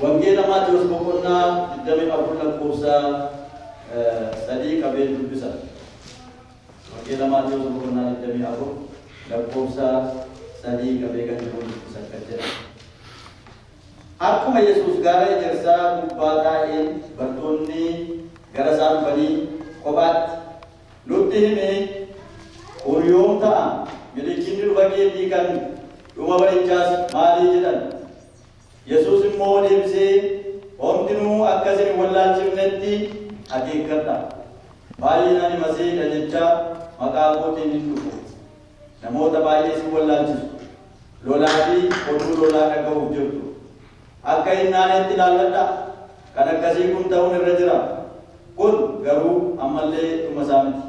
Wangeela Maatewos boqonnaa 24 lakkoofsa 3 qabeen dubbisa. Wangeela Maatewos boqonnaa 24 lakkoofsa 3 qabee kan jiru dubbisa, kan jedha. Akkuma Yesuus gaara Ejersaa gubbaa taa'een, bartoonni gara isaa dhufanii kophaatti, "Nutti himi, kun yoom ta'a? Milikinni dhufa keetii kan dhuma barichaas maalii?" jedhan. Yesuus immoo deebisee, "Homtinuu akka isin hin wallaalchifnetti akeekkadha. Baay'een ani Masiihidha jecha maqaa kootiin hin dhufu. Namoota baay'ee isin wallaalchisu. Lolaa fi oduu lolaa dhaga'uuf jirtu. Akka hin naanetti ilaalladhaa. Kan akkasii kun ta'uun irra jira. Kun garuu ammallee dhuma isaa miti.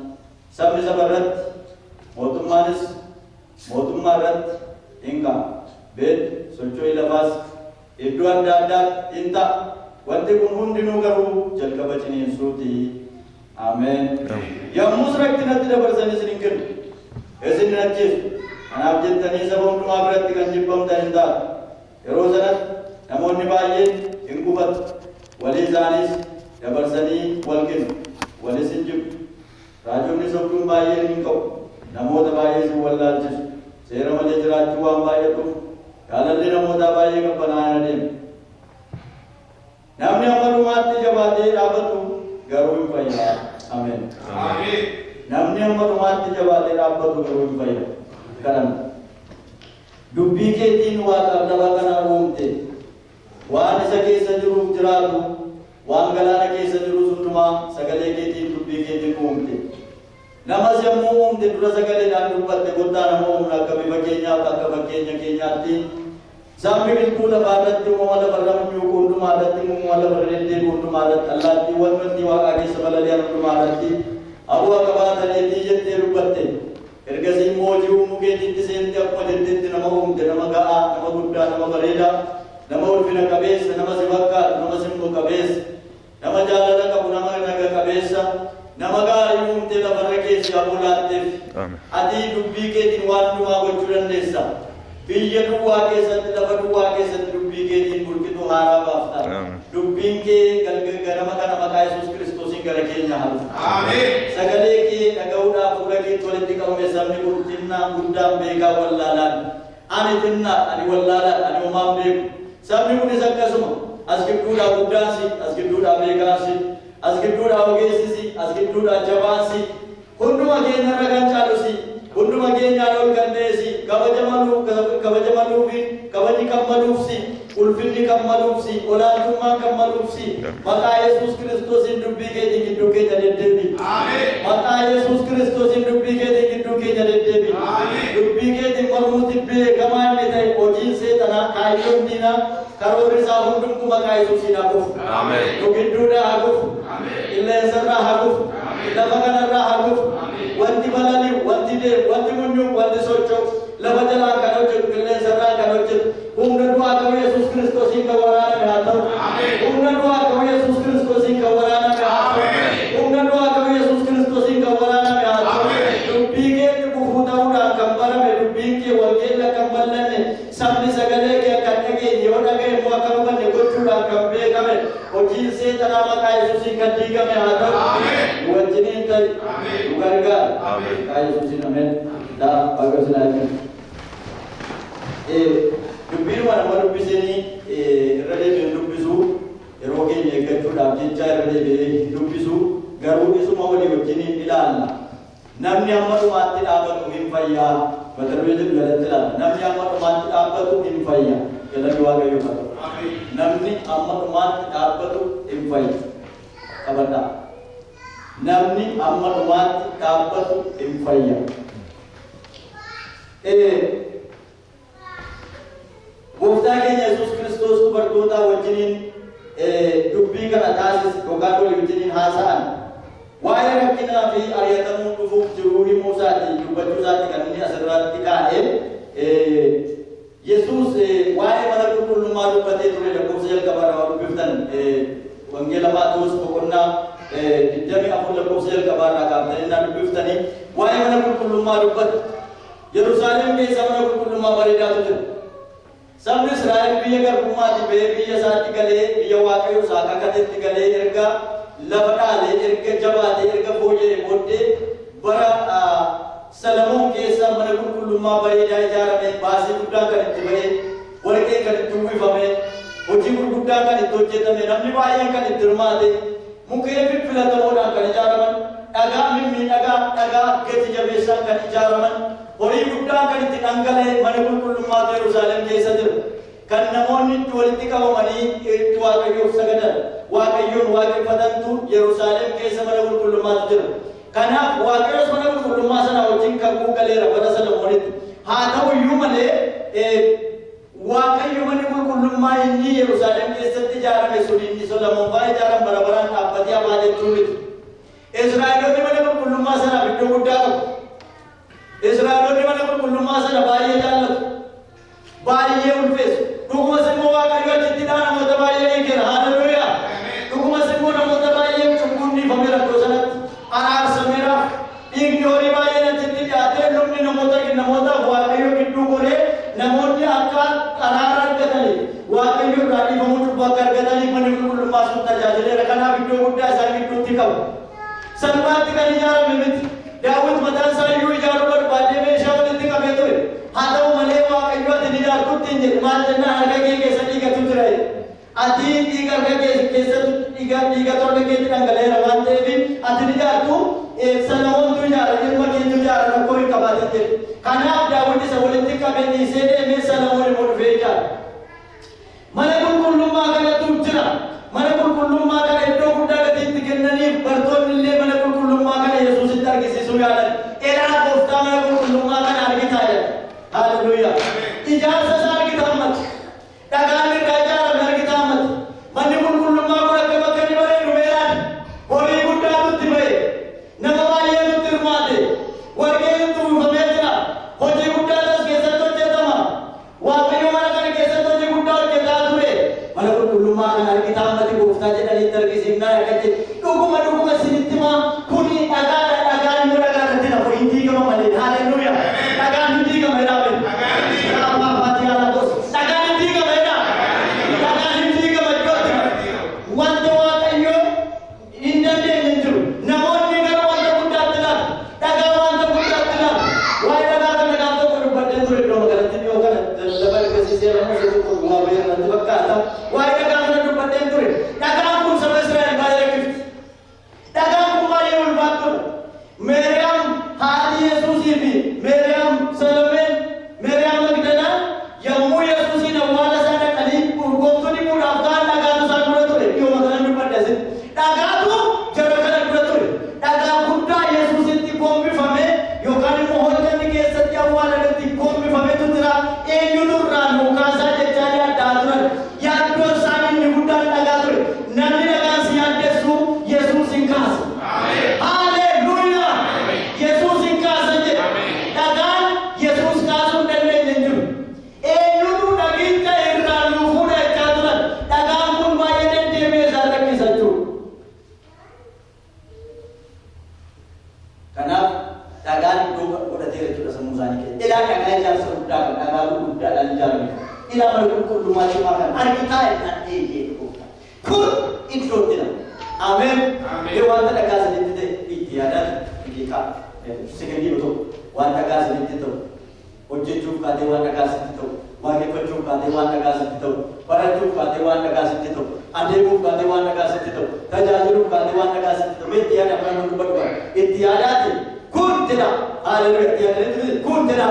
Sabni saba irratti, mootummaanis mootummaa irratti hin ka'a. Beelli, socho'ii lafaas iddoo adda addaatti hin ta'a. Wanti kun hundinuu garuu jalqaba ciniinsuuti." Ameen. "Yommus rakkinatti dabarsanii isin hin kennu. Isin hin ajjeesu. Kanaaf jettanii saba hundumaa biratti kan jibbamtan hin taatu. Yeroo sanatti namoonni baay'een hin gufatu. Walii isaaniis dabarsanii wal kennu. Walis hin jibbu. Raajonni sobduun baay'een hin ka'u. Namoota baay'ees hin wallaalchisu. Seera malee jiraachuu waan baay'atuuf, jaalalli namootaa baay'ee qabbanaa'aa adeema. Namni hamma dhumaatti jabaatee dhaabatu garuu hin fayya." Ameen. Namni hamma dhumaatti jabaatee dhaabbatu garuu hin fayya. Kadhanna. Dubbii keetiin waaqaaf lafa kana uumte. Waan isa keessa jiruuf jiraatu, waan galaana keessa jirus hundumaa sagalee keetiin, dubbii keetiin uumte. Namas yommuu uumte dura sagaleedhaan dubbatte, "Kottaa nama uumna akka bifa keenyaaf akka fakkeenya keenyaatti. Isaan biqiltuu lafaa irratti, uumama lafarra munyuuqu hundumaa irratti, uumama lafarra deddeebi'u hundumaa irratti, allaattiiwwan bantii waaqaa keessa balali'an hundumaa irratti aboo qabaataniitii" jettee dubbatte. Ergasii immoo hojii uumuu keetiitti seente. Akkuma jettetti nama uumte, nama ga'aa, nama guddaa, nama bareedaa, nama ulfina qabeessa, nama si fakkaatu, nama simboo qabeessa, nama jaalala qabu, nama naga qabeessa, nama gaarii uumtee lafarra keessi aboo laatteef. Ati dubbii keetiin waan hundumaa gochuu dandeessa. Biyya duwwaa keessatti, lafa duwwaa keessatti dubbii keetiin burqituu haaraa baafta. Dubbiin kee ganama kana maqaa Yesuus Kiristoosiin gara keenya haa dhufu. Sagalee kee dhaga'uudhaaf fuula keetti walitti qabame sabni kun, xinnaan, guddaan, beekaa, wallaalaan. Ani xinnaa, ani wallaalaan, ani homaan beeku. Sabni kunis akkasuma. As gidduudhaa guddaan si, as gidduudhaa beekaan si, as gidduudhaa ogeessi si, as gidduudhaa jabaan si. Hunduma keenyarra kan caalu si. Hunduma keenyaan ol kan ta'e si. Kabaja maluufi kabajni kan maluuf si. Ulfinni kan maluuf si. Olaantummaan kan maluuf si. Maqaa Yesuus Kiristoosiin dubbii keetiin gidduu keenya deddeebi. Maqaa Yesuus Kiristoosiin dubbii keetiin gidduu keenya deddeebi. Dubbii keetiin mormuutti beekamaa inni ta'e, hojiin seexanaa, kaayyoon diinaa, karoorri isaa hundumtu maqaa Yesuusiin haa kufu. Nu gidduudhaa haa kufu. Qilleensarraa haa kufu. Lafa kanarraa haa kufu. Wanti balali'u, wanti deemu, wanti munyuuqu, wanti socho'u, lafa jalaan kan hojjetu, qilleensarraan kan hojjetu, humna du'aa qabu Yesuus Kiristoosiin kan waraaname haa ta'u. Humna du'aa qabu Yesuus Kiristoosiin kan waraaname haa ta'u. Humna du'aa qabu Yesuus Kiristoosiin kan waraaname haa ta'u. Dubbii keetti gufuu ta'uudhaan kan barame, dubbiin kee wangeela kan bal'anne, sabni sagalee kee akka hin dhageenye, yoo dhaga'e immoo akka hin hubanne gochuudhaan kan beekame, hojiin seexanaa maqaa Yesuusiin kan diigame haa ta'u. Nu wajjiniin ta'i. Nu gargaara. Maqaa Yesuusiin, ameen. Ta'a, Waaqayyo isin haa eebbisu. Dubbiin waan nama dubbisanii irra deebi'een dubbisu, yeroo keenya eeggachuudhaaf jecha irra deebi'ee hin dubbisu, garuu isuma walii wajjiniin ilaalla. "Namni hamma dhumaatti dhaabatu hin fayyaa" mata duree jedhu jalatti ilaalla. Namni hamma dhumaatti dhaabbatu hin fayya. Galanni Waaqayyoof haa ta'u. Namni hamma dhumaatti dhaabbatu hin fayya. Qabadhaa. Namni hamma dhumaatti dhaabbatu hin fayya. Gooftaa keenya Yesuus Kiristoos dubartoota wajjiniin dubbii kana taasise yookaan walii wajjiniin haasa'an. Waa'ee rakkinaa fi ari'atamuu dhufuuf jiruu himuu isaati, dubbachuu isaati kan inni asirratti kaa'e. Yesuus waa'ee mana qulqullummaa dubbatee ture. Lakkoofsa jalqabaa irraa dubbiftan, Wangeela Maatewos boqonnaa 24 lakkoofsa jalqabaa irraa kaaftanii naa dubbiftanii, waa'ee mana qulqullummaa dubbate. Yerusaalem keessa mana qulqullummaa bareedaatu jira. Sabni Israa'el biyya garbummaatii ba'ee biyya isaatti galee biyya Waaqayyo isaa kakatetti galee erga lafa dhaalee erga jabaatee erga fooyya'ee booddee bara Salamoon keessa mana qulqullummaa bareedaa ijaarame, baasii guddaan kan itti ba'e, warqee kan itti uwwifame, hojii gurguddaan kan itti hojjetame, namni baay'een kan itti hirmaate, mukkeen fiffilatamoodhaan kan ijaaraman, dhagaa mimmiidhagaa, dhagaa gati jabeessaan kan ijaaraman, horii guddaan kan itti dhangala'e mana qulqullummaa Yerusaalem keessa jira. Kan namoonni itti walitti qabamanii itti Waaqayyoof sagadan, Waaqayyoon waaqeffatantu Yerusaalem keessa mana qulqullummaatu jira. Kanaaf Waaqayyoos mana qulqullummaa sana wajjin kakuu galeera bara Solomoonitti. Haa ta'u iyyuu malee Waaqayyo manni qulqullummaa inni Yerusaalem keessatti ijaarame sun inni Solomoon fa'aa ijaaran bara baraan dhaabbatee hafaa jechuu miti. Israa'eloonni mana qulqullummaa sanaaf iddoo guddaa qabu. Israa'eloonni mana qulqullummaa sana baay'ee jaallatu. Baay'ee ulfeessu. Dhugumas immoo Waaqayyo achittidhaa namoota baay'ee hiikeera. Haaleluyyaa. Dhugumas immoo namoota baay'ee cubbuun dhiifameera iddoo sanatti. Araarsameera. Dhiigni horii baay'een achitti dhiyaatee lubni namootaaf Waaqayyo gidduu godhee namoonni akka araara argataniif Waaqayyo irraa dhiifamuu cubbuu akka argataniif manni qulqullummaa sun tajaajileera. Kanaaf iddoo guddaa isaan gidduutti qabu. Salphaatti kan ijaarame miti. Daawit mataan isaa iyyuu ijaaruu barbaadee meeshaa walitti qabee ture. Haa ta'u malee Waaqayyo ati ni ijaartutti hin jedhe. Maal jennaan harka kee keessa dhiigatu jira. Ati dhiiga harka kee keessatti dhiigatu harka keetti dhangala'eera waan ta'eef ati ni ijaartu. Solomoontu ijaara, ilma keetu ijaara, rakkoo hin qabaatin jedhe. Kanaaf Daawit isa walitti qabee dhiisee deemee Solomoon immoo dhufee ijaara. Mana qulqullummaa kanatu jira. Mana qulqullummaa kana iddoo guddaa gatii itti kennaniif bartoonni illee mana qulqullummaa kana Yesuusitti argisiisuu yaalan. Elaa gooftaa mana qulqullummaa kana argitaa jedha. Haaleluyyaa. Ijaarsa isaa argita ammatti. Dhagaan irraa ijaarame argita ammatti. Manni qulqullummaa kun akka bakka inni bareedu meelaati. Horii guddaatu itti ba'e. Nama baay'eetu itti hirmaate. Warqeen itti uwwifamee jira. Hojii guddaatu as keessatti hojjetama. Waaqayyo mana kana keessatti hojii guddaa hojjetaa ture. Mana qulqullummaa kana argita ammatti gooftaa jedhaniitti argisiifnaa akka jedhe. Dhuguma dhuguma isinitti himaa kuni dhagaadha. Dhagaan immoo dhagaa irratti nafu hin diigama malee. Haaleluyyaa. Dhagaan hin diigama jedhaa. Dhagaan hin diigama jedhaa. Dhagaan hin diigama iddootti. Wanta Waaqayyo hin dandeenye hin jiru. Namoonni gara wanta guddaatti ilaalu. Dhagaa wanta guddaatti ilaalu. Waa'ee dhagaa kana gaaf tokko dubbadhee ture iddoo magaalatti dhiyoo kana lafa argisiisee nama isa tokko duwwaa bahee natti fakkaata. Waa'ee dhagaa kana dubbadhee ture. Dhagaan kun saba Israa'el baay'ee rakkifti. Dhagaan kun baay'ee ulfaattuudha. Meeriyaam haadhi Yesuusii fi Meeriyaam Salomeen, Meeriyaam Magdalaan yommuu Yesuusiin awwaala isaa dhaqanii urgooftuu dibuudhaaf ka'an dhagaatu isaan dura ture. Dhiyoo kana dubbadhe asitti. Dhagaatu jara kana dura ture. Dhagaa guddaa Yesuusitti gombifame yookaan immoo holqa inni keessatti awwaalametti gombifametu jira. Eenyutu irraa nuu kaasaa jechaa yaaddaa turan. Yaaddoon isaanii inni guddaan dhagaa ture. Namni dhagaan si yaaddessu Yesuus hin kaasa. Haaleluyyaa. Yesuus hin kaasa jedhe. Dhagaan Yesuus kaasuu hin dandeenye hin jiru. Eenyutu dhagicha irraa nuu fuudha jechaa turan. Dhagaan kun baay'ee deddeebi'ee isaan rakkisa jechuudha. Kanaaf dhagaan iddoo godhateera jechuudha sammuu isaanii keessa. Ilaa dhagaa ijaarsa guddaa kan dhagaa gurguddaadhaan ijaarame. Ilaa mana qulqullummaa cimaa kan argitaa jennaan eeyyee gooftaa. Kun iddootti nama. Ameen. Mee wanta dhagaa isinitti ta'e itti yaadaa daqiiqaa sekondii tokko waan dhagaa isinitti ta'u hojjechuuf kaatee waan dhagaa sitti ta'u, waaqeffachuuf kaatee waan dhagaa sitti ta'u, barachuuf kaatee waan dhagaa sitti ta'u, adeemuuf kaatee waan dhagaa sitti ta'u, tajaajiluuf kaatee waan dhagaa sitti ta'u. Mee itti yaada mana dubbadhu kana. Itti yaadaati kun jedha. Haaleluyyaa. Itti yaadanii kun jedha.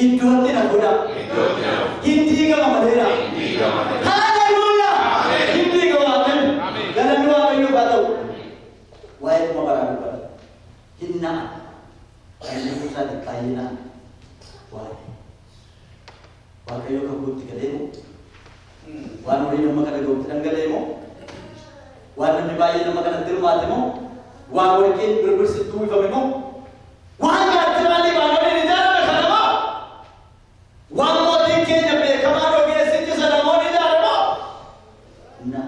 Iddootti na godha. Hin diigama maleera. Haaleluyyaa. Hin diigama. Ameen. Galanni Waaqayyoof haa ta'u. Waa'ee dhuma baraa dubbata. Hin na'an. Kan jechuu isaati baay'ee na'an. Waa'ee. Waaqayyo kakuutti galee moo? Waan horii nama kana ga'utti dhangala'e moo? Waan namni baay'ee nama kanatti hirmaate moo? Waan warqeen birbirsitti uwwifame moo? Waan gaachanaa Libaanooniin ijaarame kana moo? Waan mootiin keenya beekamaan ogeessichi Solomoon ijaare moo? Na.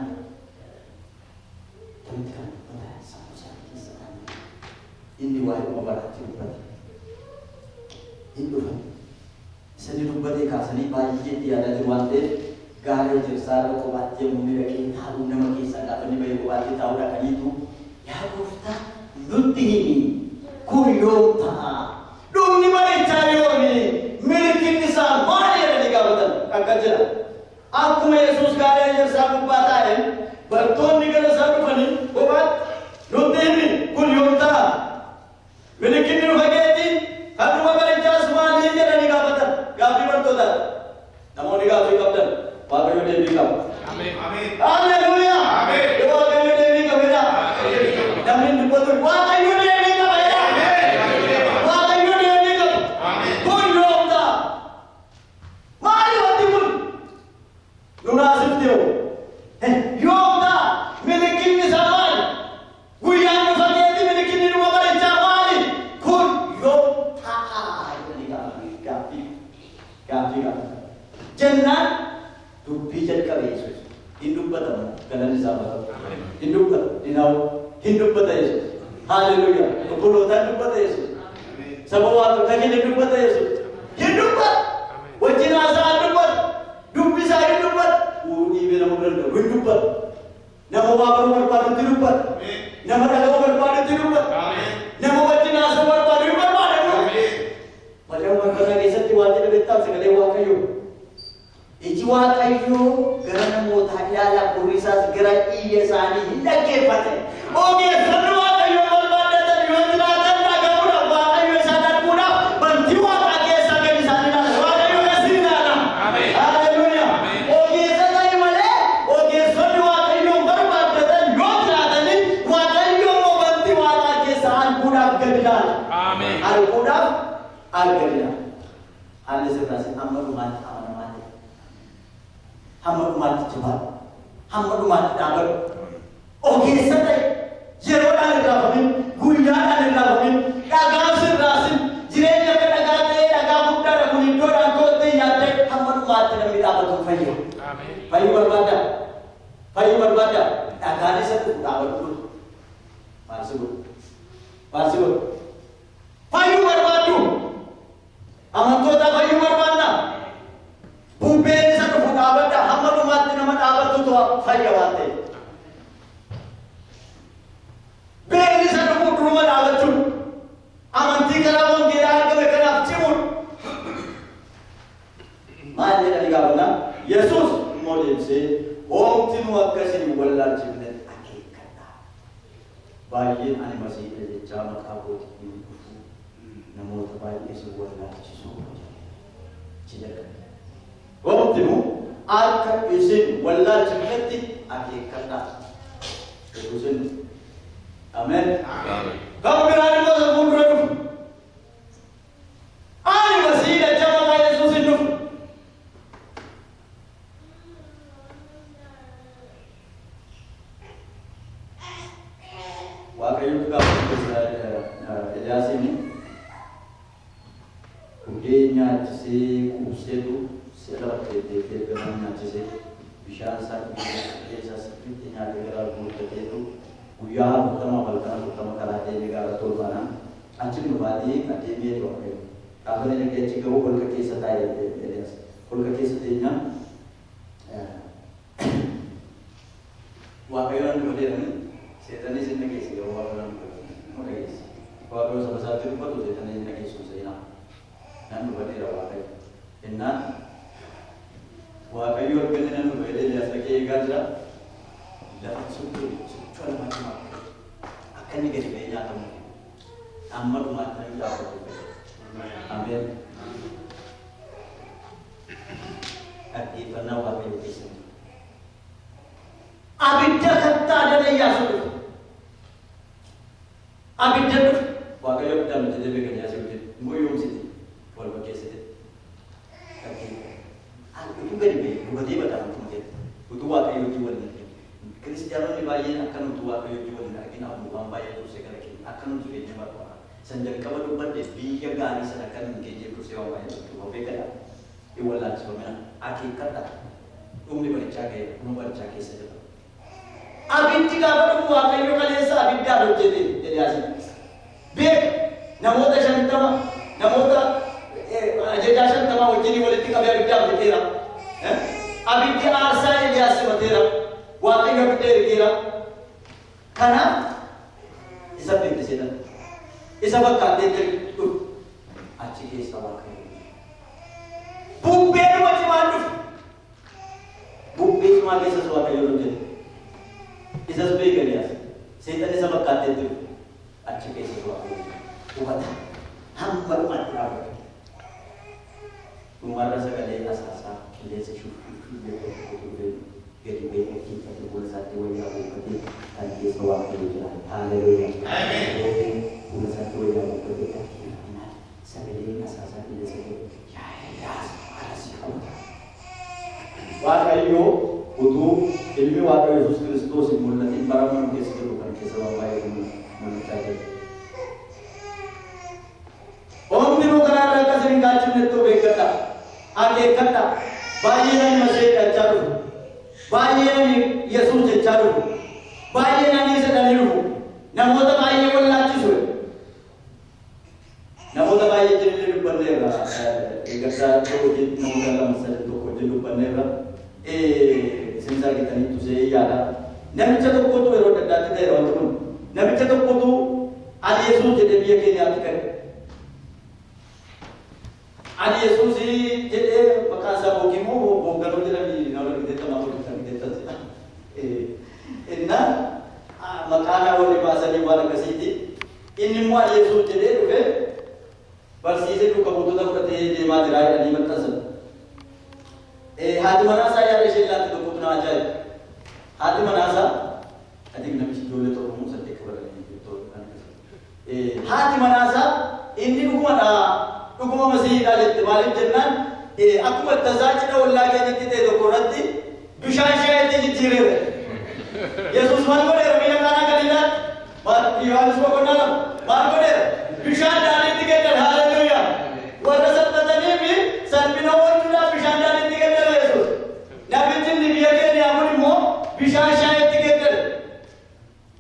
Wanti kan dubbatan sammuu isaanii keessa ta'an inni waa'ee dhuma baraatti dubbate. Hin dhufan. Isa inni dubbatee kaasanii baay'ee itti yaadaa jiru waan ta'eef gaara ejersaa irra kophaatti yommuu inni dhaqee taa'u nama keessaa gaafa inni bahee kophaatti taa'u dhaqaniitu yaa gooftaa nutti himi kun yoom ta'a? Dhumni barichaa yoomi? Milikinni isaa maali jedhanii gaafatan akka jedha. Akkuma Yesuus gaara ejersaa gubbaa taa'een bartoonni gara isaa dhufanii kophaatti nutti himi kun yoom ta'a? Milikinni dhufa keetii kan dhuma barichaas maali jedhanii gaafatan gaaffii bartootaa. Namoonni gaaffii qabdan Waaqayyo deebii qaba. Haleluuyaa! Waaqayyo deebii qabeera. Namni hin dubbatu Waaqayyo deebii qabeera. Waaqayyo deebii qaba. Kun yoom ta'a? Maali wanti kun? Nu naasifte hoo? Yoom ta'a? Milikinni isaa maali? Guyyaan dhufa keetii milikinni dhuma barichaa maali? Kun yoom ta'a? Jedhanii gaaffii gaaffii gaafatan. Jennaan dubbii jalqabe Yesuus. Hin dubbatamu galanni isaa haa ta'u. Hin dubbata dinaa'u hin dubbata Yesuus. Haleluuyaa. Obbolootaan dubbata Yesuus. Saba waaqota keenya dubbata Yesuus. Hin dubbata. Wajjin haasa'aa dubbata. Dubbisaa hin dubbata. Dhiibee nama bira hin hin dubbata. Nama waa baruu barbaadutti dubbata. Nama dhaga'uu barbaadutti dubbata. Nama wajjin haasa'uu barbaadu hin barbaada. Macaafa Marqosaa keessatti waan jedhame ta'a sagalee Waaqayyoo. Iji Waaqayyoo gara namootaa ilaala gurri isaas gara iyya isaanii hin dhaggeeffate. Ogeessonni Waaqayyoo barbaadatan yoo jiraatan dhaga'uudhaaf Waaqayyo isaan arguudhaaf bantii Waaqaa keessaa gadi isaan ilaala. Waaqayyo kasi ilaala. Haleluuyaa. Ogeessa ta'e malee ogeessonni Waaqayyoon barbaadatan yoo jiraatanii Waaqayyo immoo bantii Waaqaa keessaa arguudhaaf gadi ilaala. Arguudhaaf gadi ilaala. Haalli sirraas amma dhumaatti amanamaa ta'e. Hamma dhumaatti jabaadhu. Hamma dhumaatti dhaabadhu. Ogeessa ta'e yeroodhaan hin raafamin, guyyaadhaan hin raafamin, dhagaa sirraasin, jireenya akka dhagaa ta'ee dhagaa guddaadha kun iddoodhaan koottee yaaddee hamma dhumaatti namni dhaabatu fayya. Fayyuu barbaaddaa? Fayyuu barbaaddaa? Dhagaan isa dhufu dhaabadhu. Maal si godhu? Maal si godhu? Fayyuu barbaaddu? Amantoota fayyuu barbaaddaa? Bubbeen isa dhufu dhaabadha. Hamma dhumaatti nama dhaabattutu fayya waan ta'eef. Beelli isa dhufu duruma dhaabachuun amantii karaa wangeelaa argame kanaaf cimuun maal jedhanii gaafannaa? Yesuus immoo deebisee homtinuu akka isin hin wallaalchifnetti akeekkadhaa. Baay'een ani Masiihidha jechaa maqaa kootiin hin dhufu namoota baay'ee isin wallaalchisuu jedhe. Jalqabe. Homtinuu akka isin wallaalchifnetti akeekkadhaa. Yesuusin Ameen. Kan biraan immoo isa fuuldura dhufu. Ani Masiihidha jechaa maqaa Yesuusin dhufu. Waaqayyo gaafa Eliyaasiin hundee nyaachisee quubseetu si'a lama deddeebi'ee ganama nyaachisee bishaan isaa dhugee isaa sirriitti nyaatee garaa guuttateetu guyyaa 40 halkan 40 karaa deemee gaara tolfanaa achi dhufaatii adeemee Waaqayyo. Gaafa inni dhaqee achi ga'u holqa keessa taa'e Eliyaas. Holqa keessa teenyaan Waaqayyo nan dhufa jedhanii seexannis hin dhageesse garuu Waaqayyo nan dhufa hin dhageesse. Waaqayyo saba isaatti dubbatu seexanni hin dhageessu seenaa. Nan dhufa jedha Waaqayyo. Innaan Waaqayyo erga inni nan dhufa jedhee Eliyaas dhaqee eegaa jira. Lafa socho'u socho'a lafaa cimaa akka inni gadi ba'ee nyaatamu amma dhumaatti namni dhaabbatu. Ameen. Dhaggeeffannaa Waaqayyo keessatti. Abidda kattaa danayyaa dhufe. Abidda dhufe. Waaqayyo abiddaan hojjetee beeka Eliyaasii hojjete. Guyyoomsite. Wal fakkeessite. Utuu gadi ba'ee gubatee badaan akkuma jedhe. Utuu Waaqayyo wajjin wal hin argin. Kiristiyaanonni baay'een akka nuti Waaqayyo wajjin wal hin argin ammoo waan baay'ee dursee gara keenya akka nuti jireenya barbaada. San jalqaba dubbadde biyya gaarii sana akka nuti keenyeef dursee waan baay'ee dubbatu of eeggadha. Hin wallaalchifamina. Akeekkadha. Dhumni barichaa ga'eera. Dhuma barichaa keessa jira. Abiddi gaafa dhufu Waaqayyo kaleessa abiddaan hojjete Eliyaasiin. Beeka namoota 50 namoota ajajaa 50 wajjin walitti qabee abiddaan hojjeteera. Abiddi aarsaa Eeliyaas simateera. Waaqayyo abidda ergeera. Kanaaf isa beekte seetan. Isa fakkaatee dhufu. Achi keessa Waaqayyo. Bubbee dhuma cimaan dhufu. Bubbee cimaa keessas Waaqayyo hojjete. Isas beeka Eeliyaas. Seexan isa fakkaatee dhufu. Achi keessa Waaqayyo hubata. Hamma dhumaatti dhaabbata. Dhumarra sagalee asaasaa qilleensa shuffii dhufee gadi ba'ee dhaggeeffate fuula isaatti wayyaa buufatee kan keessa Waaqayyo jira. Haaleluyyaa. Fuula isaatti wayyaa buufatee dhaggeeffannaan sagalee asaasaa qilleensa gadi yaa Eeliyaas akkasii goota. Waaqayyo utuu ilmi Waaqayyo Yesuus Kiristoos hin mul'atin bara mana keessa jiru kan keessa waan baay'ee mul'achaa jira. Homtinuu karaa irraa akka isin hin kaachifnetti of eeggadha. Akeekkadha. Baay'ee nani Masiih jechaa dhufu. Baay'ee nani Yesuus jechaa dhufu. Baay'ee nani isa dhanii dhufu. Namoota baay'ee wallaalchisu. Namoota baay'ee jirillee dubbanneerra. Eeggadhaa hojii namoota lama sadii tokko hojii dubbanneerra. Isin argitanii tusee yaada. Namicha tokkotu yeroo adda addaatti ta'eera wanti kun. Namicha tokkotu ani Yesuus jedhee biyya keenyaatti ka'e. Ani Yesuus jedhee maqaan isaa Bookimoo Boogganoo jedhanii nama argiteetta maal argiteetta. Innaan maqaa naa warri baasanii waan akkasiiti. Inni immoo ani Yesuus jedhee dhufee barsiisee duuka buutota fudhatee deemaa jira jedhanii maxxansan. Haati manaa isaa yaada ishee ilaalte tokkotu na ajaa'iba. Haati manaa isaa ati namichi ijoollee torba moo saddeet qabatanii jirtu. Haati manaa isaa inni dhugumadha. Dhuguma Masiihiidha jette maaliif jennaan akkuma tasaa cidha ollaa keenyatti ta'e tokko irratti bishaan shaayitti jijjiireera. Yesuus maal godheera biyya Qaanaa Galiilaatti? Yohaannis boqonnaa 2 maal godheera? Bishaan daadhiitti kennan. Haaleluyyaa. Warra salphatanii fi salphina oolchuudhaaf bishaan daadhiitti kennan Yesuus. Namichi inni biyya keenyaa kun immoo bishaan shaayitti kennan.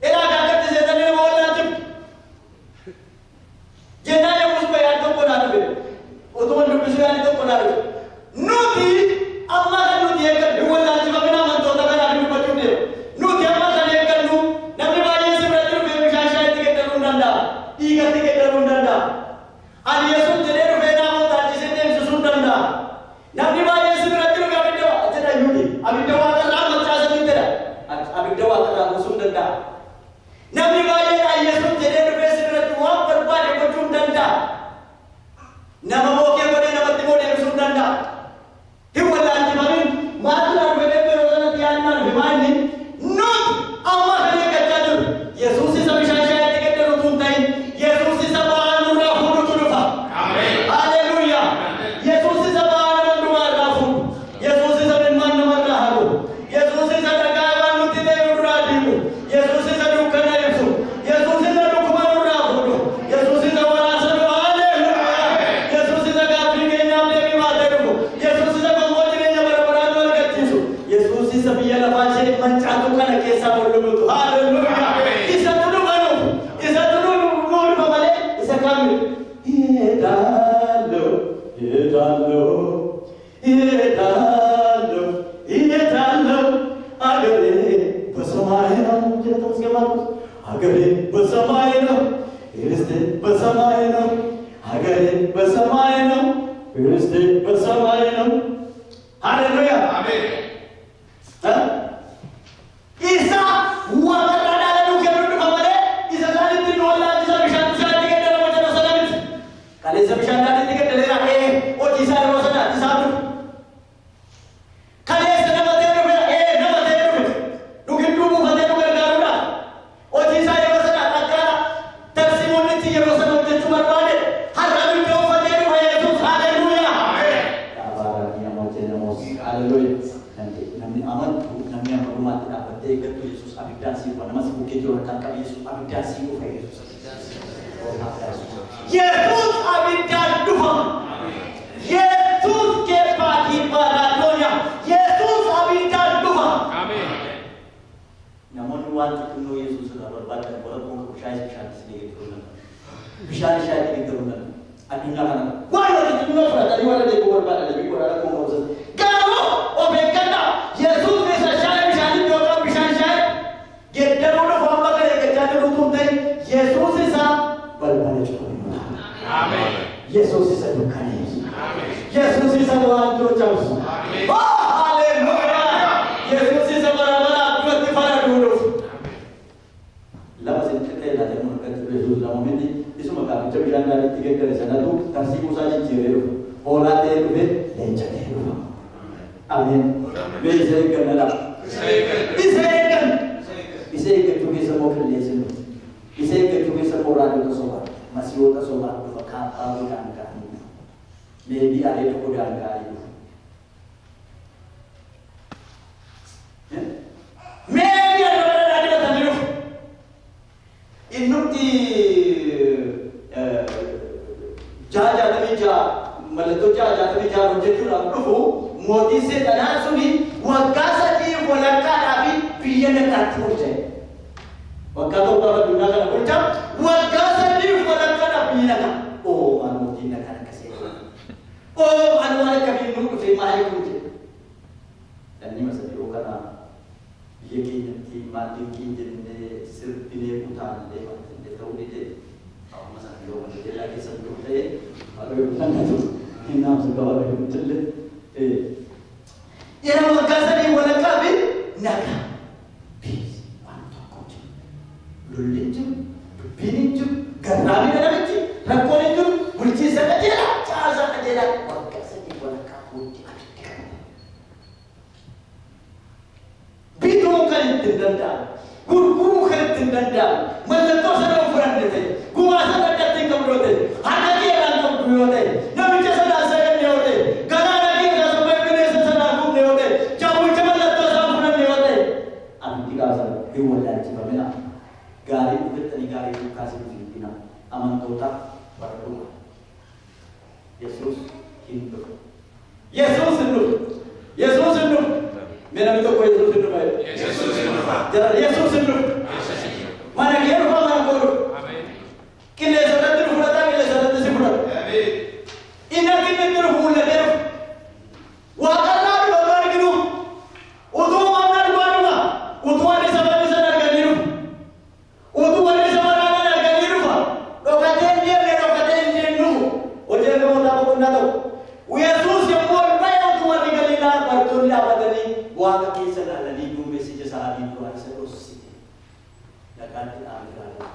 Ilaa akkatti seetanii nama wallaalchiftu. Jennaan yommus bayyaan tokko naa dhufe. Utuma dubbisuu yaadni tokko naa dhufe. Nuti amma kan nuti eeggannu hin wallaalchifamin amantoota kanaaf dubbachuu deema. Nuti amma kan eeggannu namni baay'een si biratti dhufee bishaan shaayitti kennamu hin danda'a. Dhiigatti kennamuu hin danda'a. Ani Yesuus jedhee dhufee namoota achisee deemsisuu hin danda'a. Namni baay'een si biratti dhufee abidda jedha iyyuuti. Abidda waaqarraa macaasanii jedha. Abidda waaqarraa buusuu hin danda'a. Namni baay'een ani Yesuus jedhee dhufee si biratti waan barbaade gochuu hin danda'a. Nama bookee godhee namatti immoo deebisuu hin danda'a. Hin wallaalchifamin maaltu naa dhufe beektu yeroo sanatti yaadni naa dhufe maal inni nuti amma kan eeggachaa jiru Yesuus isa bishaan shaayitti kennan utuu hin ta'in Yesuus isa ba'aa nurraa fuudhutu dhufa. Haaleluyyaa. Yesuus isa ba'aa nama hundumaa irraa fuudhu. Yesuus isa ilmaan namarraa haru. Yesuus isa dhagaa waan nutti ta'e nu duraa diigu. Yesuus isa dukkana ibsu. Yesuus isa dhukkuba nurraa fuudhu. Yesuus isa waraansa nu. Haaleluyyaa. Yesuus isa gaaffii keenyaaf deebii baatee dhufu. Yesuus isa gonfoo jireenya bara baraa nu argachiisu. Yesuus isa biyya lafaa ishee mancaatu kana keessaa ol lubutu. Haaleluyyaa. Isa nu dhufa nuuf. Isa nu dhufa malee isa kami. Iheedaallo, iheedaallo, iheedaallo, iheedaallo. አገሬ በሰማይ ነው jedha ተመስገን ማርቆስ። አገሬ በሰማይ ነው፣ ርስቴ በሰማይ ነው። አገሬ በሰማይ ነው፣ ርስቴ በሰማይ ነው። ሃሌሉያ። Isa waaqarraa dhaala nuu kennu dhufa malee isa isaanitti nu wallaalchisa bishaan bishaanitti geeddarama jedha sana miti. Kaleessa bishaan daadhiitti geeddareera ee hojii isaa yeroo sanaatti isaa dhufe. Kaleessa nama ta'ee dhufe ee nama ta'ee dhufe. Nu gidduu buufatee nu gargaaruudhaaf. Hojii isaa yeroo sana akkaata tarsiimoonni itti yeroo sana hojjechuu barbaade har'a abidda uffatee dhufa Yesuus. Haleluuyaa. Haleluuyaa. Namni amantu namni amma dhumaatti dhaabbattee eeggattu Yesuus abiddaan sii dhufa. Nama si bukkee jiru harkaan qabi Yesuus abiddaan sii dhufa Yesuus. Yesuus abiddaan dhufa. Yesuus kebbaatii baadaadonya. Yesuus abiddaan dhufa. Namoonni waan xixinnoo Yesuus irraa barbaadan warra kun shaayii bishaan isin eeggattuu danda'u. Bishaan shaayii eeggattuu danda'u. Addunyaa kana waan xixinnoo fudhatanii warra deeguu barbaadan biyya warra kun qabsan. Garuu Of eeggadhaa. Yesuus isa shaayii bishaanitti yookaan bishaan shaayii geddaruu dhufu amma kan eeggachaa jiru utuu hin ta'in Yesuus isa balbala cufu. Ameen. Yesuus isa dukkaneessu. Yesuus isa waanjoo cabsu. Haleluuyaa! Yesuus isa bara baraan duratti faraduu dhufu. Lama sitti ta'e laata mul'atu Yesuus lama miti isuma gaaficha bishaan gaariitti geeddare sanatu tarsiimuu isaa jijjiiree dhufa. Hoolaa ta'ee dhufe leenca ta'ee dhufa. Ameen. Mee isa eeggannadha. Isa eeggan. Isa eeggachuu keessa immoo qilleensi dhufa. Isa eeggachuu keessa immoo raajota sobaa, masiihota sobaa dhufa, kaappaa godhaan ga'anii dhufa. Meebii areeda godhaan ga'anii dhufa. Meebii arraba dhadhaa dibatanii dhufu. Innumti 666 mallattoo 666 hojjechuudhaaf dhufu mootiin seexanaa suni waggaa 3.5 fi biyya nagaatti bulcha. Waggaa 7 addunyaa kana bulcha, waggaa 3.5 biyya nagaa. Oo maal mootiin nagaan akkasii. Oo maal waan akkamiin nu dhufe maali kun jedhe. Dhannima sadii kana biyya keenyatti maal dinqiin jennee sirbinee utaallee maal jennee ta'uu dide. Amma sana yoo wanta jalaa keessa jiru ta'e Waaqayyo bitannatu hin naamsu qaba Waaqayyo. Yeroo waggaa 3.5 fi nagaa. Peace waan tokko jiru. Lolli hin jiru, dubbiin hin jiru, garraamina namichi, rakkoon hin jiru, bulchiinsa qajeelaa, caasaa qajeelaa waggaa 3.5 booddee abiddi qabata. Bituu kan ittiin danda'amu, gurguruu kan ittiin danda'amu, mallattoo sana yoo fudhanne ta'e, gumaa sana addatti hin qabdu yoo ta'e, harka kee irraa hin qabdu yoo ta'e, namicha sanaan saganne yoo ta'e, galaana kee irraa sobee bineensa sanaan gubne yoo ta'e, jawwicha mallattoo isaan fudhanne yoo ta'e, abiddi gaafa hin wallaalchifamina. Gaarii dhufettanii gaarii duukaa sin fiigina. Amantoota bara dhuma. Yesuus hin dhufu. Yesuus hin dhufu. Yesuus hin dhufu. Mee namni tokko Yesuus hin dhufa jedhe. Yesuus hin dhufa. Jara Yesuus hin dhufu. Mana kee dhufa, mana koo dhufa. Qilleensa irratti nu fudhata, qilleensa irratti si fudhata. Inni akka inni itti dhufu mul'atee dhufa. Waaqarraa dhufa nu arginu. Utuu waan dhugaa dhufa. Utuu warri isa fannisan arganii dhufa. Utuu warri isa waraanan arganii dhufa. Dhokatee hin deemne, dhokatee hin deemne dhufu. Hojii ergamootaa boqonnaa 1. Yesuus yommuu ol ba'e utuu warri Galiilaa bartoonni dhaabatanii waaqa keessa ilaalanii duumessi ija isaanii duraa isa dhossite. Dhagaatti dhaabee ilaalaa.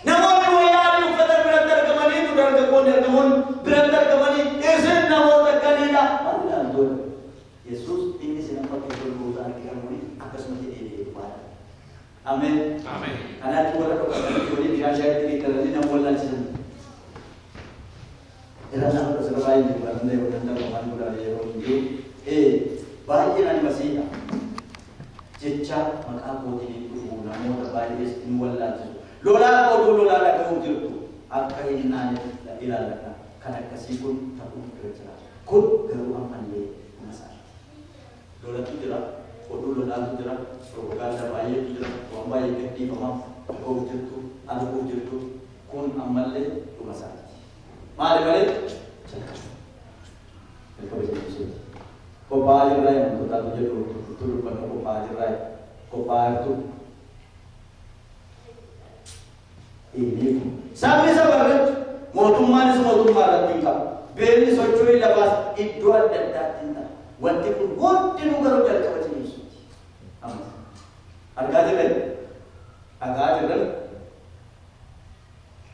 Namoonni wayyaa adii uffatan biratti argamaniitu dargaggoonni ergamoonni biratti argamanii isin namoota Galiilaa maal ilaaltu? Yesuus inni isin amma keessa ol ba'uusaa argitan kuni akkasumatti deebi'ee dhufaadha. Ameen. Ameen. Kanaatti warra dhokatanii walii bishaan shaayitti geeddaranii nama wallaalchisan. Irra nama dhosira baay'ee jiru kan danda'e waan danda'u waan godhaan yeroo hin jiru. Baay'een ani masiidha. Jecha maqaa kootiin dhufu namoota baay'ees hin wallaalchisu. Lolaa oduu lolaa dhaga'uuf jirtu akka hin naane ilaalladha. Kan akkasii kun ta'uu irra jira. Kun garuu ammallee dhuma isaati. Lolatu jira, oduu lolaatu jira, propagaandaa baay'eetu jira, waan baay'ee gadhiifama dhaga'uuf jirtu, arguuf jirtu. Kun ammallee dhuma isaati. Maali malee? Jalqaba. Jalqaba jechuuseeti. Qophaa'aa jirraa amantootaatu jedhu dubbannu qophaa'aa jirraa qophaa'aa jirtu. Beeku. Sabni saba irratti, mootummaanis mootummaa irratti hin qabu. Beelli socho'ii lafaas iddoo adda addaatti hin ta'a. Wanti kun hundinuu garuu jalqaba ciniinsuuti. Ammas. Argaa jirre? Dhagaa jirre?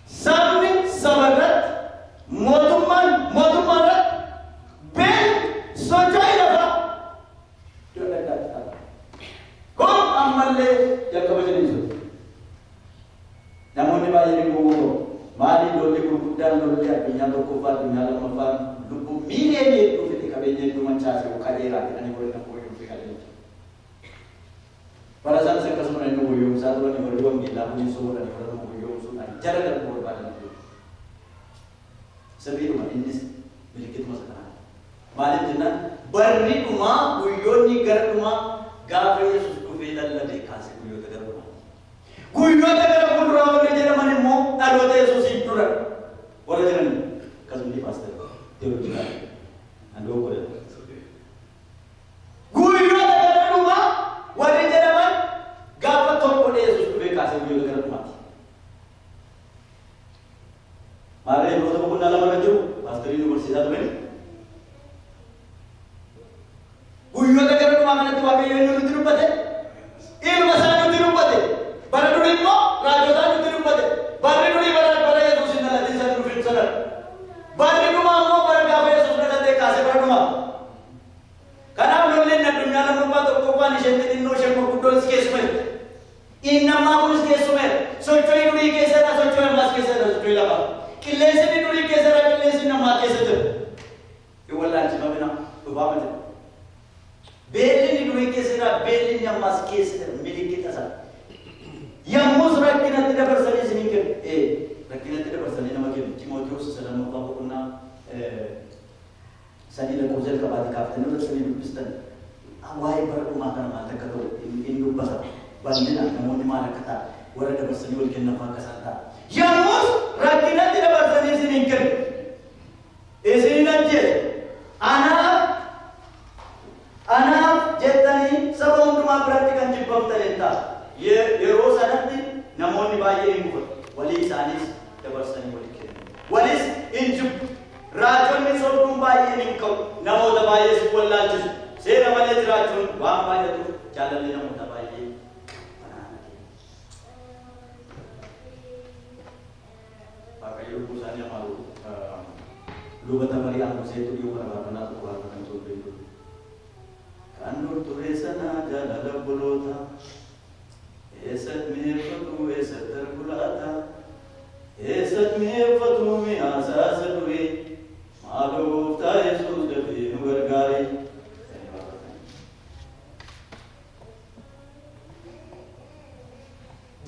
Sabni saba irratti, mootummaan mootummaa irratti, beelli socho'ii lafaa iddoo adda addaatti ta'a. Kun ammallee jalqaba ciniinsuuti. Namoonni baay'een hin gowwoomfamu. Maali lolli gurguddaan lolli addunyaa tokkoffaa addunyaa lammaffaan lubbuu miiliyoonii hedduu fixe qabeenya hedduu mancaase ka'eera jedhanii warri nama gowwoomse qajeelcha. Bara sanas akkasuma inni gowwoomsaa turani warri wangeelaa kun hin soorani warra nama gowwoomsuudhaan jara darbuu barbaadan ture. Sirriidhuma innis milikkituma isa kanaa. Maaliif jennaan barri dhumaa guyyoonni gara dhumaa gaafa Yesuus dhufee lallabe kaase guyyoota gara dhumaa. Guyyoota gara fuulduraa warri jedhaman immoo dhaloota Yesuusiin dura warra jiran akkasumatti paaster teoloojikaal. Andoo godhe. Guyyoota gara dhumaa warri jedhaman gaafa tokko Yesuus dhufee kaasee guyyoota gara dhumaati. Maarree Ibroota boqonnaa 2 irra jiru paasterii nu barsiisaa ture. Guyyoota gara dhumaa kanatti Waaqayyo eenyu nutti dubbate? Ilma isaa nutti dubbate. Bara durii immoo raajotaa nutti dubbate. Barri durii bara Yesuus hin dhalatin sana dhufin sana. Barri dhumaa immoo bara gaafa Yesuus dhalatee kaasee bara dhumaa. Kanaaf lolleen addunyaa lammaffaa tokkoffaan isheen xixinnoo isheen gurguddoon keessumeera. Inni ammaa kunis keessumeera. Socho'ii durii keessa jira, socho'ii ammaas keessa jira, socho'ii lafaa. Qilleensi inni durii keessa jira, qilleensi inni ammaa keessa jira. Hin wallaalchifamina, dhufaama jira. Beelli inni durii keessa jira, beelli inni ammaas keessa jira, milikkita isaa. Yommus rakkinatti dabarsanii isinii kennu. Rakkinatti dabarsanii nama kennu. Ximootiyoos isa lammaffaa boqonnaa 3 lakkoofsa jalqabaatti kaaftanii irratti sanii dubbistan. Waa'ee bara dhumaa kana maal akka ta'u inni dubbata. Bal'inaan namoonni maal akka ta'an warra dabarsanii wal kennan fa'aa akka isaan ta'an. Yommus rakkinatti dabarsanii isiniin kennu. Isiniin ajjeesu. Anaaf jettanii saba hundumaa biratti kan jibbamtan hin ta'a. Yeroo sanatti namoonni baay'een hin gufatu. Walii isaaniis dabarsanii walii kennu. Walis hin jibbu. Raajonni sobduun baay'een hin ka'u. Namoota baay'ees hin wallaalchisu. Seera malee jiraachuun waan baay'atuuf jaalalli namoota baay'ee qabbanaa'aa deema. Waaqayyo lubbuu isaanii amaaru luba Tafarii Anguseetu dhiyoo kana faarfannaa tokko faarfatan ture beeku. Kan dur ture sana jaalala obboloota eessatti mi'eeffatu eessatti darbu laata eessatti mi'eeffatu mi'aasaa isa durii maaloo gooftaa Yesuus dafee nu gargaari.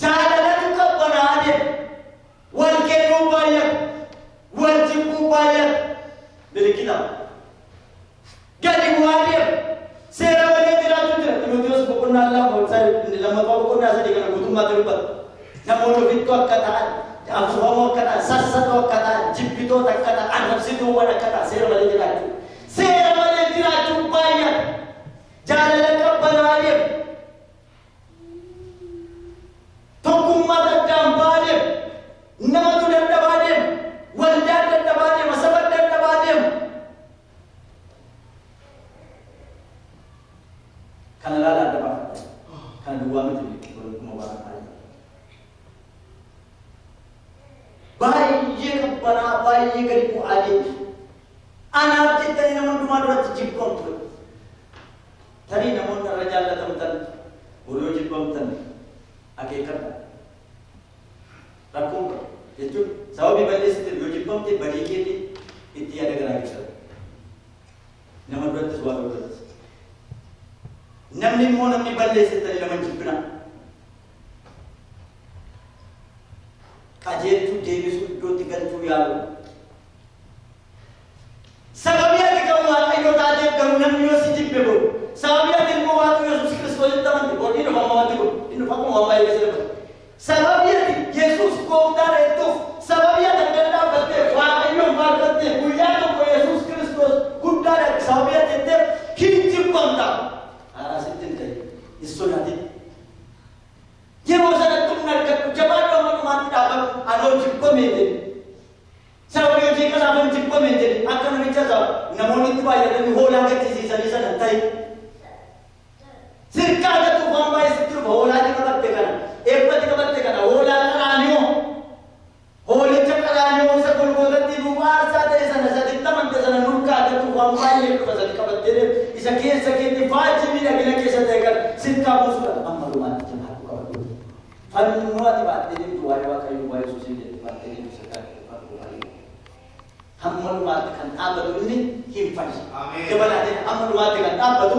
Jaalalatu qabbanaa'aa deema. Wal kennuu baay'ata. Wal jibbuu baay'ata. Milikkita. Gadi bu'aa deema. Seera malee jiraachuu jira. Ximootiyoos boqonnaa 2 lammaffaa boqonnaa 3 kana guutummaatti dubbata. Namoonni ofittoo akka ta'an, afuufamoo akka ta'an, sassatoo akka ta'an, jibbitoota akka ta'an, arrabsituuwwan akka ta'an seera malee jiraachuu. Seera malee jiraachuu baay'ata. Jaalala qabbanaa'aa deema. Tokkummaa addaan ba'aa deema. Namatu dadhabaa deema. Waldaan dadhabaa deema. Saba dadhabaa deema. Kana ilaalaa adda baafadha. Kana duwwaa miti dhuma waan baay'ee. Baay'ee qabbanaa, baay'ee gadi bu'aa deema. Anaaf jettanii nama hundumaa duratti jibbamtu. Tarii namoonni irra jaallatamtan, boroo jibbamtan akeekkadha. Rakkoon qabu jechuun sababii balleessiteef yoo jibbamte badii keetii itti yaada garaa keessatti. Nama durattis waaqa durattis. Namni immoo namni balleessettanii nama hin jibbina. Qajeelchuu deebisuu iddootti galchuu yaalu. Sababii ati kan Waaqayyoo taateef garuu namni yoo si jibbe boru. Sababii ati immoo Waaqa Yesuus Kiristoositti amante bor inni dhufa amma wanti kun inni dhufa akkuma waan baay'ee keessa dubbata. Sababii ati Yesuus gooftaadha jettuuf sababii ati addana dhaabbatteef Waaqayyoon faarfatteef guyyaa tokko Yesuus Kiristoos guddaadha sababii ati jetteef hin jibbamta. Haaraa sitti hin ta'in hin sodaatin. Yeroo sanatti humna argadhu jabaadhu amma dhumaatti dhaabbadhu anoo jibbamee jedhe. Sababii hojii kanaaf hin jibbamee jedhe akka namicha isa namoonni itti baay'atanii hoolaa gaddisiisanii sana hin ta'in. Sirkaa gatuuf waan baay'ee sitti dhufa hoolaa qabatte kana eebbati qabatte kana hoolaa qaraanioo hoolicha qaraanioo isa Golgootatti duuba aarsaa ta'e sana saditti amante sana nurkaa gatuuf waan baay'ee dhufa sadi qabattee deemtu isa keessa keetti faajii miidhagina keessa ta'e kana sirkaa buusuudha amma dhumaatti jabaadhu qabadhu. Fannoo ati baattee deemtu waa'ee Waaqayyoo waa'ee Yesuusiin jettee baattee deemtu sirkaa gatuuf baay'ee. Hamma dhumaatti kan dhaabbatu inni hin fayyu. Dabalateen hamma dhumaatti kan dhaabbatu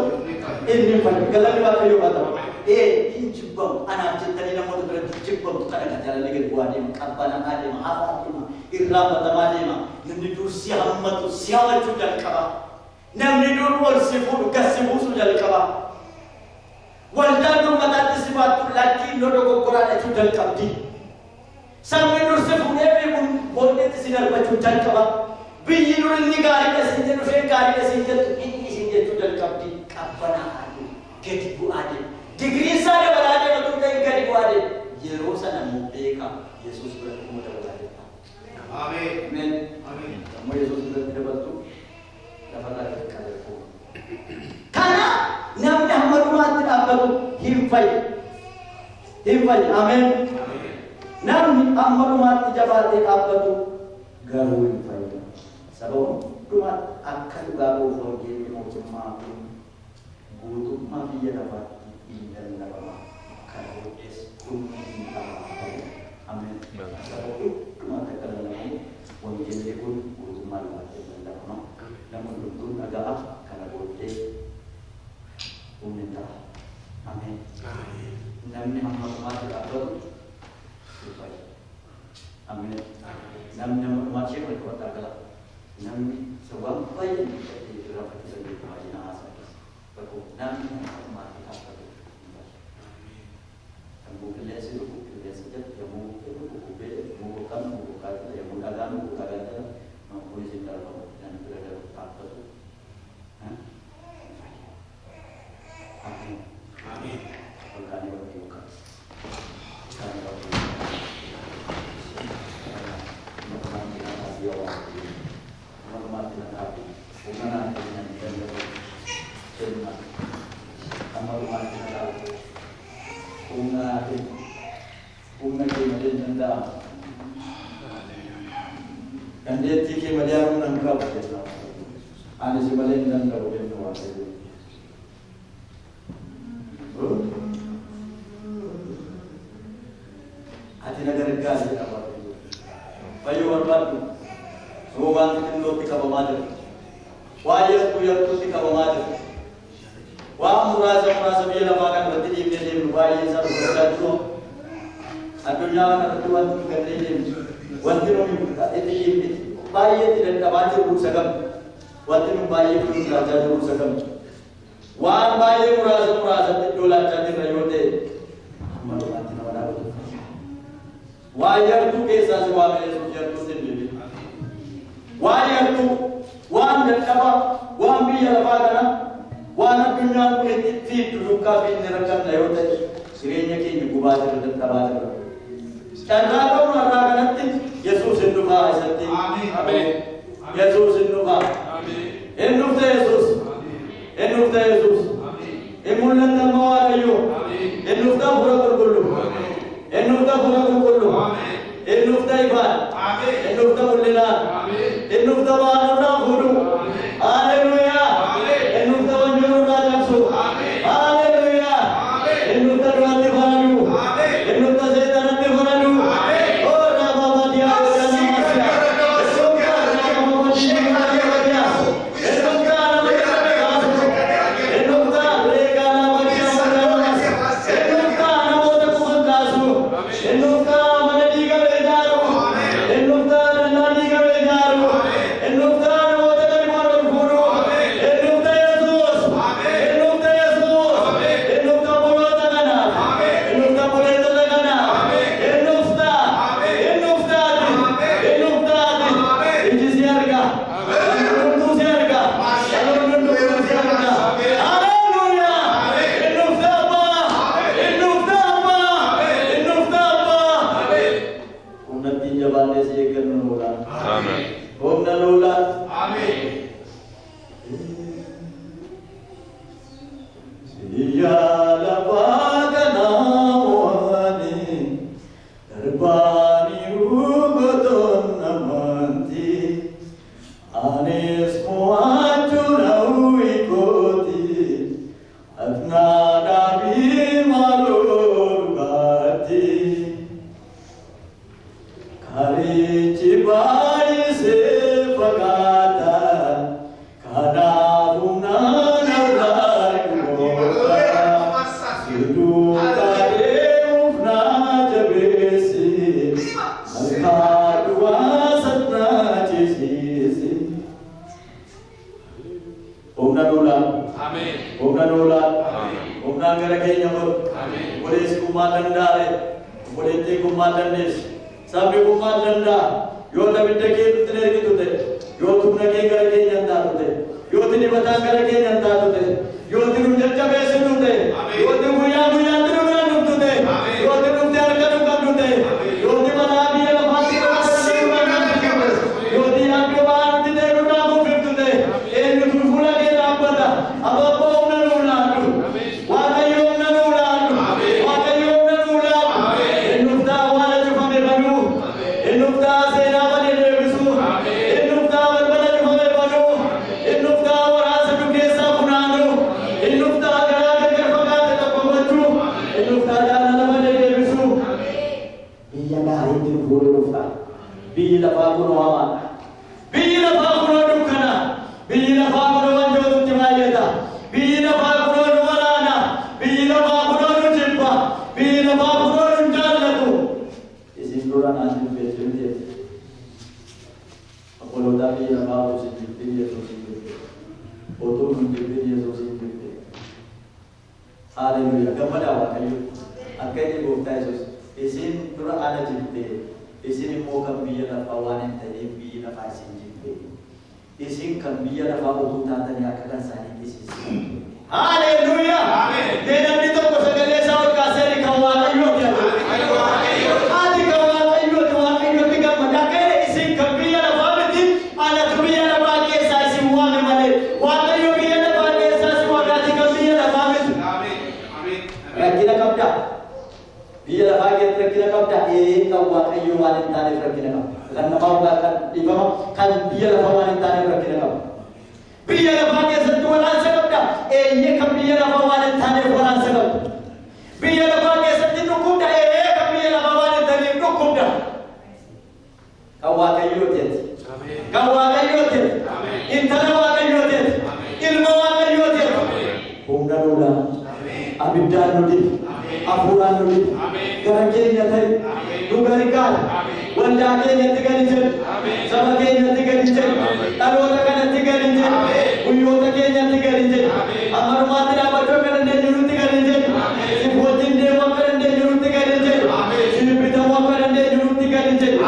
inni hin fayyu. Galanni Waaqayyoo haa ta'u. Hin jibbamu. Anaaf jettanii namoota biratti jibbamtu kana kan jaalalli gadi bu'aa deema, qabbanaa'aa deema, hafaa deema, irraanfatamaa deema. Namni dur si hammatu si hamachuu jalqaba. Namni dur ol si fuudhu gad si buusuu jalqaba. Waldaan dur mataatti si baattu lakkii innoo dogoggoraa jechuu jalqabdi. Sabni dur si fuudhee fiiguun booddeetti si darbachuu jalqaba. Biyyi dur inni gaariidha siin jedhu isheen gaariidha siin jettu inni isin jechuu jalqabdi qabbanaa deema. Gadi bu'aa deema. Digriin isaa dabalaa deema tun ta'in gadi bu'aa deema. Yeroo sana immoo beekaa Yesuus biratti immoo dabalaa deema. Ameen. Ameen. Ameen. Ammoo Yesuus biratti dabaltu lafarraa gadi qabee. Kana namni hamma dhumaatti dhaabbatu hin fayyu. Hin fayyu. Ameen. Namni hamma dhumaatti jabaatee dhaabbatu garuu hin fayyu. Sababa hundumaatti akka dhugaa ba'uuf wangeelli mootummaa kun guutummaa biyya lafaatti hin lallabama. Kana booddees dhumni hin ta'a. Ameen. Sababa hundumaatti akka lallabamu wangeelli kun guutummaa lafaatti hin lallabama. Namni hundumtuu dhaga'a kana booddee dhumni hin ta'a. Ameen. Namni hamma dhumaatti dhaabbatu hin fayyu. Ameen. Namni hamma dhumaatti ishee kana qabata argala. Namni isa waan baay'ee miidhagee irraa fakkisan beeku baay'ee na haasaa keessa. Bakka namni hamma dhumaatti dhaabbatu hin fayyu. Yommuu qilleensi dhufu qilleensa jedhu, yommuu bubbee dhufu bubbee jedhu, yommuu bokkaan dhufu bokkaa jedha, yommuu dhagaan dhufu dhagaa jedha. Kunis hin darbamu. Namni bira garuu dhaabbatu hin fayyu. Ameen. Ameen. Olkaanii Waaqayyoo qaba. Olkaanii Waaqayyoo qaba. Matumaatti na dhaabi yaa Waaqayyo. Matumaatti na dhaabi. Humna naa kennan hin danda'u. Kenna. Amma dhumaatti na dhaabi. Humna naa kenni. Humna kee malee hin danda'amu. Dandeettii kee malee humna hin qabu jenna Waaqayyo. Ani si malee hin danda'u jenna Waaqayyo. Ati na gargaari jedha Waaqayyo. Fayyuu barbaaddu. Roobaan xixinnootti qabamaa jira. Waa yartuu yartuutti qabamaa jira. Waan muraasa muraasa biyya lafaa kana irratti dhiibnee deemnu baay'ee isaa dubbachaa jiru. Addunyaa kana irratti wanti nu gannee deemnu, wanti nu itti dhiibne baay'ee itti dadhabaa jirru isa kam? Wanti nu baay'ee fuulduraachaa jirru isa kam? Waan baay'ee muraasa muraasatti iddoo laachaa jirra yoo ta'e hamma dhumaatti nama dhaabatu fayya. Waa yartuu keessaa si waame Yesuus yartuutti hin deebiin. Waa yartuu, waan dadhabaa, waan biyya lafaa kana, waan addunyaan kun itti fiigdu duukaa fiigne rakkanna yoo ta'e jireenya keenya gubaa jirra dadhabaa jirra. Carraa qabnu har'aa kanatti Yesuus hin dhufaa isatti. Ameen. Yesuus hin dhufaa. Ameen. Hin dhufte Yesuus. Hin dhufte Yesuus. Hin mul'atta amma Waaqayyo. Hin dhufta Hafuura Qulqulluu. Hin dhufta Hafuura Qulqulluu. Hin dhufta ifaan. Hin dhufta mul'inaan. Hin dhufta waan nurraa fuudhu. Haleluuyaa. Hin dhufta wanjoo nurraa cabsu. Haleluuyaa. Hin dhufta du'atti faradhu. Hin dhufta seexanatti faradhu. Oo raabaa baadiyaa godhana masiyaa. Hin dhufta raabaa baadiyaa baadiyaa. Hin dhufta nama kaasu. Hin dhufta reegaa baadiyaa godhana masiyaa. Hin dhufta namoota kufan kaasu. Hin dhufta mana diigame ijaaru. Hin dhufta dallaa diigame ijaaru. Hin dhufta namoota gadi bu'an ol fuudhu. Hin dhufta Yesuus. Hin dhufta Yesuus. Hin dhufta obboloota kanaaf. Hin dhufta obboleettota kanaaf. Hin dhufta. Hin dhuftaati. Hin dhuftaati. Iji si arga. Hundumtuu si arga. Dhaloonni hundumtuu si arga. Haleluuyaa. Hin dhufta Abbaa. Hin dhufta Abbaa. Hin dhufta Abbaa. Humna ittiin jabaannee si eeggannu nuu laata. Ameen. Humna nuu laata. Ameen. Biyya lafaa kanaa mo'anii darbaaniiru gotoon namanti. Anis mo'achuu hawwii kooti. Ati na dhaabii maaloo dhugaatti. Karichi baay'isee fagaata. Kanaaf humna narraa goota. Siduu taa'ee na jabeessi. Malkaa duwwaa sana ceesisi. Humna lolaa. Ameen. Humna lolaa. Ameen. Humnaan gara keenya godhu. Ameen. Obboleessi kun maal danda'are? Obboleettiin kun maal dandeessi? Sabni kun maal danda'a? Yoo abidda kee nutti hin ergitu ta'e, Yoo humna kee gara keenya hin taatu ta'e, yoo dibataan gara keenya hin taatu ta'e, yoo nu jajjabeessitu ta'e, yoo guyyaa guyyaatti nu bira dhuftu ta'e, yoo dhuftee harka nu qabdu ta'e, yoo balaa biyya lafaatti nu qabdu, yoo yaaddoo ba'aa nutti ta'e nurraa kuufiftu ta'e, eenyutu fuula kee dhaabbata? Ababboo humna nuu laadhu. Waaqayyo humna nuu laadhu. Waaqayyo humna nuu laadhu. Eenyuuf ta'a awwaala cufame banuu? Eenyuuf ta'a seenaa bade deebisuu? Eenyuuf ta'a balbala cufame banuu? Eenyuuf ta'a waraansa nu keessaa funaanuu? Eenyuuf ta'a garaa gargar fagaate tokko gochuu? Eenyuuf ta'a jaalala bade deebisuu? Biyya gaariitti nu fuudhuuf ta'a. Biyyi lafaa kunoo hamaadha. Biyyi lafaa kunoo dukkana. Biyyi lafaa kunoo wanjootutti baay'ata. Biyyi lafaa kunoo nu waraana. Biyyi lafaa kunoo nu jibba. Biyyi lafaa kunoo nu hin jaallatu. Isin dura naan jibbeessu jetti. Obboloota biyya lafaa utuu isin jibbin Yesuus hin jibbe. Utuu nu hin jibbin Yesuus hin jibbe. Haleluuyaa. Gammadaa Waaqayyo. Akka inni gooftaa Yesuus isin dura ana jibbe. Isin immoo kan biyya lafaa waan hin ta'eef biyyi lafaa isin jibbe. Isin kan biyya lafaa utuu taatanii akka kan isaaniitti isin simatu. Haleluuyaa. Mee namni tokko sagalee isaa ol kaasee kan Waaqayyooti jedhu. Ati kan Waaqayyooti, Waaqayyooti gammada. Akka inni isin kan biyya lafaa miti, anatu biyya lafaa keessaa isin waame malee. Waaqayyo biyya lafaa keessaa isin waame, ati kan biyya lafaa miti. Rakkina qabdaa? Biyya lafaa keessatti rakkina qabdaa? Ee, kan Waaqayyo waan hin taaneef rakkina qabda. Kan namaa kan dhiifama kan biyya lafaa waan hin taaneef rakkina qabda. Biyya lafaa keessatti walaansa qabda. Eeyyee, kan biyya lafaa waan hin taaneef walaansa qabda. Biyya lafaa keessatti dhukkubda. Eeyyee, kan biyya lafaa waan hin taaneef dhukkubda. Kan Waaqayyooti ati. Kan Waaqayyooti ati. Intala Waaqayyooti ati. Ilma Waaqayyooti ati. Humna nuu laata. Abiddaan nu dibi. Hafuuraan nu dibi. Gara keenya ta'i. Nu gargaari. Waldaa keenyatti gadi jedhu. Saba keenyatti gadi jedhu. Dhaloota kanatti gadi jedhu. Guyyoota keenyatti gadi jedhu. Amma dhumaatti dhaabbachuu akka dandeenyu nutti gadi jedhu. Siif wajjin deemuu akka dandeenyu nutti gadi jedhu. Siif bitamuu akka dandeenyu nutti gadi jedhu.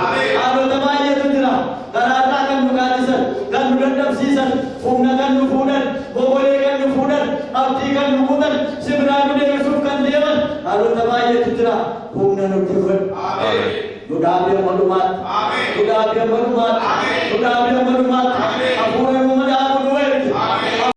Haalota baay'eetu jira. Karaarraa kan nu kaachisan, kan nu dadhabsiisan, humna kan nu fuudhan, bobolee kan nu fuudhan, abdii kan nu kutan, si biraa nu deebisuuf kan deeman haalota baay'eetu jira. Humna nutti fudhu. Nu dhaabi amma dhumaatti. Nu dhaabi amma dhumaatti. Nu dhaabi amma dhumaatti. Hafuura nu